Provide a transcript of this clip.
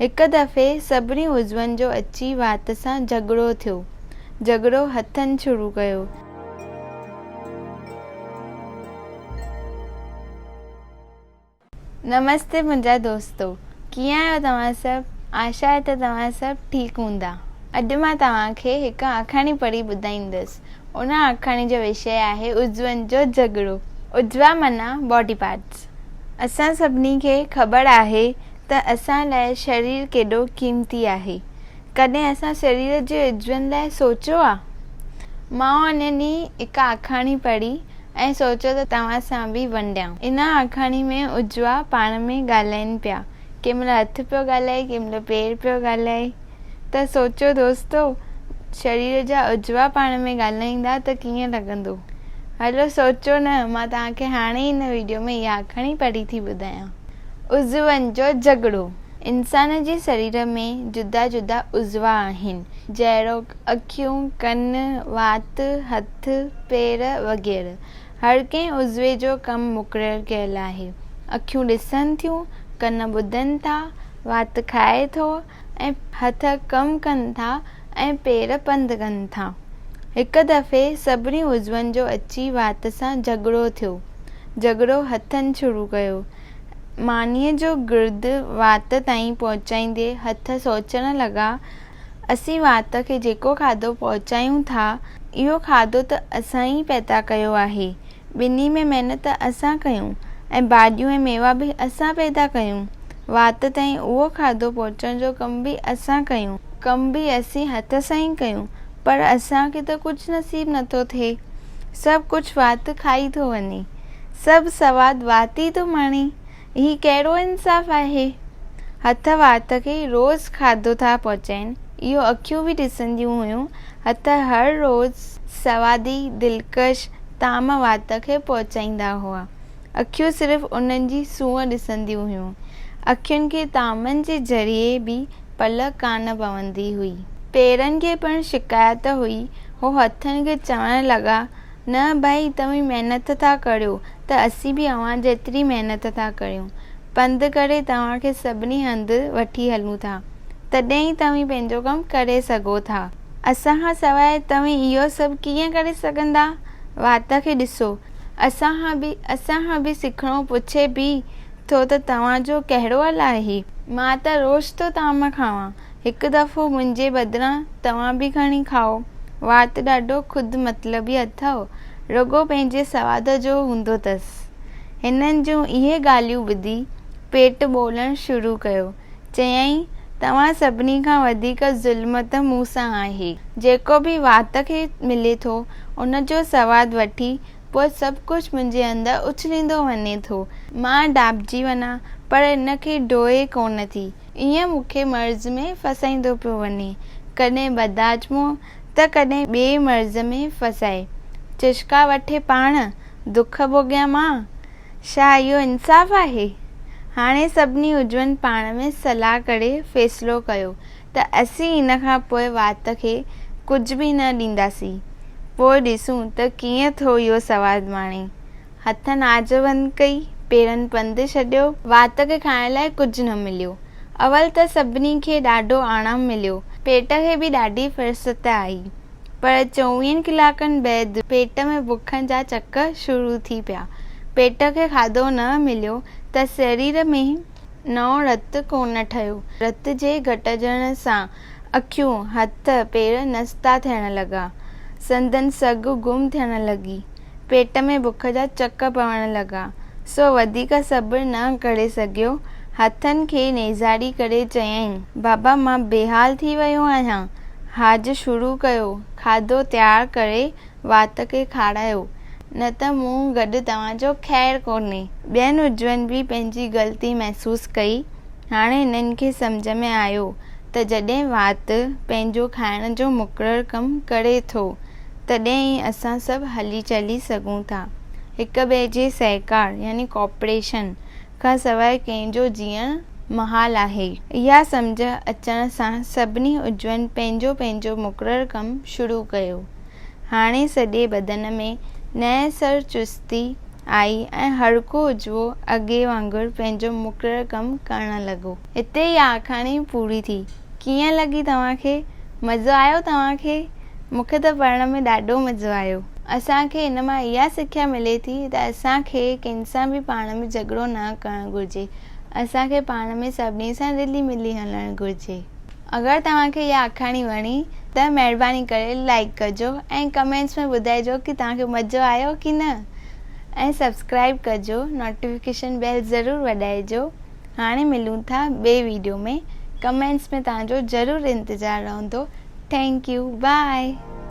هڪ دفعي سڀني عضون جو اچي وات سان جهڳڙو ٿيو. جهڳڙو هٿن شروع ڪيو. نمستي منهنجا دوستو ڪيئن آهيو توهان سڀ آشا آهي ته توهان سڀ ٺيڪ هوندا. اڄ مان توهان کي هڪ آکاڻي پڙهي ٻڌائيندس ان آکاڻي جو وشيه آهي عضون جو جهڳڙو. عضوا معنيٰ باڊي پارٽس. اسان سڀني کي خبر آهي ته اسان لاء شرير ڪيڏو قيمتي آهي. ڪڏهن اسان شرير جي عضون لاء سوچيو آ؟ مان ان ڏينهن هڪ آکاڻي پڙهي ۽ سوچيو ته توهان سان به ونڊيان. ان آکاڻي ۾ عضوا پاڻ ۾ ڳالهائين پيا. ڪنهن مهل هٿ پيو ڳالهائي، ڪنهن مهل پير پيو ڳالهائي. ته سوچيو دوستو شرير جا عضوا پاڻ ۾ ڳالهائيندا ته ڪيئن لڳندو؟ هلو سوچيو نه، مان توهان کي هاڻي ئي هن وڊيو ۾ اها آکاڻي پڙهي ٿي ٻڌايان. عضون جو جهڳڙو. انسان جي سرير ۾ جدا جدا عضوا آهن، جهڙوڪ، اکيون، ڪن، وات، هٿ، پير وغيره. هر ڪنهن عضوي جو ڪم مقرر ڪيل آهي. اکيون ڏسن ٿيون، ڪن ٻڌن ٿا، وات کائي ٿو ۽ هٿ ڪم ڪن ٿا ۽ پير پنڌ ڪن ٿا. هڪ دفعي سڀني عضون جو اچي وات سان جهڳڙو ٿيو. جهڳڙو هٿن شروع ڪيو. مانيء جو گرد وات تائين پهچائيندي هٿ سوچڻ لڳا، اسين وات کي جيڪو کاڌو پهچايون ٿا، اهو کاڌو ته اسان ئي پيدا ڪيو آهي. ٻني ۾ محنت اسان ڪيون ۽ ڀاڄيون ۽ ميوا به اسان پيدا ڪيون. وات تائين اهو کاڌو پهچڻ جو ڪم به اسان ڪيون. ڪم به اسين هٿ سان ئي ڪيون، پر اسان کي ته ڪجهه نصيب نٿو ٿئي. سڀ ڪجهه وات کائي ٿو وڃي. سڀ سواد وات ئي ٿو ماڻي. هي ڪهڙو انصاف آهي؟ هٿ وات کي روز کاڌو ٿا پهچائين، اهو اکيون به ڏسنديون هيون. هٿ هر روز سوادي، دلڪش طعام وات کي پهچائيندا هئا. اکيون صرف انهن جي سونهن ڏسنديون هيون. اکين کي طعامن جي ذريعي به پلئه ڪانه پوندي هئي. پيرن کي پڻ شڪايت هئي. هو هٿن کي چوڻ لڳا، نه ڀائي توهين محنت ٿا ڪريو ته اسين به اوهان جيتري محنت ٿا ڪريون. پنڌ ڪري توهان کي سڀني هنڌ وٺي هلون ٿا. تڏهن ئي توهين پنهنجو ڪم ڪري سگهو ٿا. اسان کان سواء توهين اهو سڀ ڪيئن ڪري سگهندا؟ وات کي ڏسو. اسان کان به اسان کان به سکڻو پڇي به ٿو ته توهان جو ڪهڙو حال آهي؟ مان ته روز ٿو طعام کاوان. هڪ دفعو منهنجي بدران توهان به کڻي کائو. وات ڏاڍو خود مطلبي اٿئو. رڳو پنهنجي سواد جو هوندو اٿس. هنن جون اهي ڳالهيون ٻڌي پيٽ ٻولڻ شروع ڪيو. چيائين، توهان سڀني کان وڌيڪ ظلم ته مون سان آهي. جيڪو به وات کي ملي ٿو، ان جو سواد وٺي پوء سڀ ڪجهه منهنجي اندر اڇليندو وڃي ٿو. مان ڊاٻجي وڃان، پر ان کي ڊوهي ڪونه ٿي. ائين مون کي مرض ۾ ڦاسائيندو پيو وڃي. ڪڏهن بدهاضمو ته ڪڏهن ٻئي مرض ۾ ڦاسائي. چشڪا وٺي پاڻ، دک ڀوڳيان مان. ڇا اهو انصاف آهي؟ هاڻي سڀني عضون پاڻ ۾ صلاح ڪري فيصلو ڪيو ته اسين ان کان پوء وات کي ڪجهه به نه ڏينداسين. پوء ڏسون ته ڪيئن ٿو اهو سواد ماڻي. هٿن آج بند ڪئي، پيرن پنڌ ڇڏيو. وات کي کائڻ لاء ڪجهه نه مليو. اول ته سڀني کي ڏاڍو آرام مليو. پيٽ کي به ڏاڍي فرصت آئي. پر چوويهن ڪلاڪن بعد پيٽ ۾ بکن جا چڪ شروع ٿي پيا. پيٽ کي کاڌو نه مليو ته سرير ۾ نئون رت ڪونه ٺهيو. رت جي گهٽجڻ سان اکيون، هٿ، پير نستا ٿيڻ لڳا. سندن سگهه گم ٿيڻ لڳي. پيٽ ۾ بک جا چڪ پوڻ لڳا. سو وڌيڪ صبر نه ڪري سگهيو. هٿن کي نيزاري ڪري چيائين، بابا مان بيحال ٿي ويو آهيان. هاج شروع ڪيو، کاڌو تيار ڪري وات کي کارايو، نه ته مون گڏ توهان جو خير ڪونهي. ٻين عضون به پنهنجي غلطي محسوس ڪئي. هاڻي هنن کي سمجهه ۾ آيو ته جڏهن وات پنهنجو کائڻ جو مقرر ڪم ڪري ٿو، تڏهن ئي اسان سڀ هلي چلي سگهون ٿا. هڪ ٻئي جي سهڪار يعني Cooperation کان سواء ڪنهن جو جيئڻ محال آهي. اها سمجهه اچڻ سان سڀني عضون پنهنجو پنهنجو مقرر ڪم شروع ڪيو. هاڻي سڄي بدن ۾ نئين سر چستي آئي ۽ هر ڪو عضوو اڳي وانگر پنهنجو مقرر ڪم ڪرڻ لڳو. هتي اها آکاڻي پوري ٿي. ڪيئن لڳي توهان کي؟ مزو آيو توهان کي؟ مون کي ته پڙهڻ ۾ ڏاڍو مزو آيو. اسان کي ان مان اها سکيا ملي ٿي ته اسان کي ڪنهن سان به پاڻ ۾ جهڳڙو نه ڪرڻ گهرجي. اسان کي پاڻ ۾ سڀني سان رلي ملي هلڻ گهرجي. اگر توهان کي اها آکاڻي وڻي ته مهرباني ڪري لائيڪ ڪجو ۽ ڪمينٽس ۾ ٻڌائجو ڪي توهان کي مزو آيو ڪي نه ۽ سبسڪرائيب ڪجو نوٽيفڪيشن بيل ضرور وڄائجو هاڻي ملون ٿا ٻئي ويڊيو ۾ ڪمينٽس ۾ توهان جو ضرور انتظار رهندو thank you by.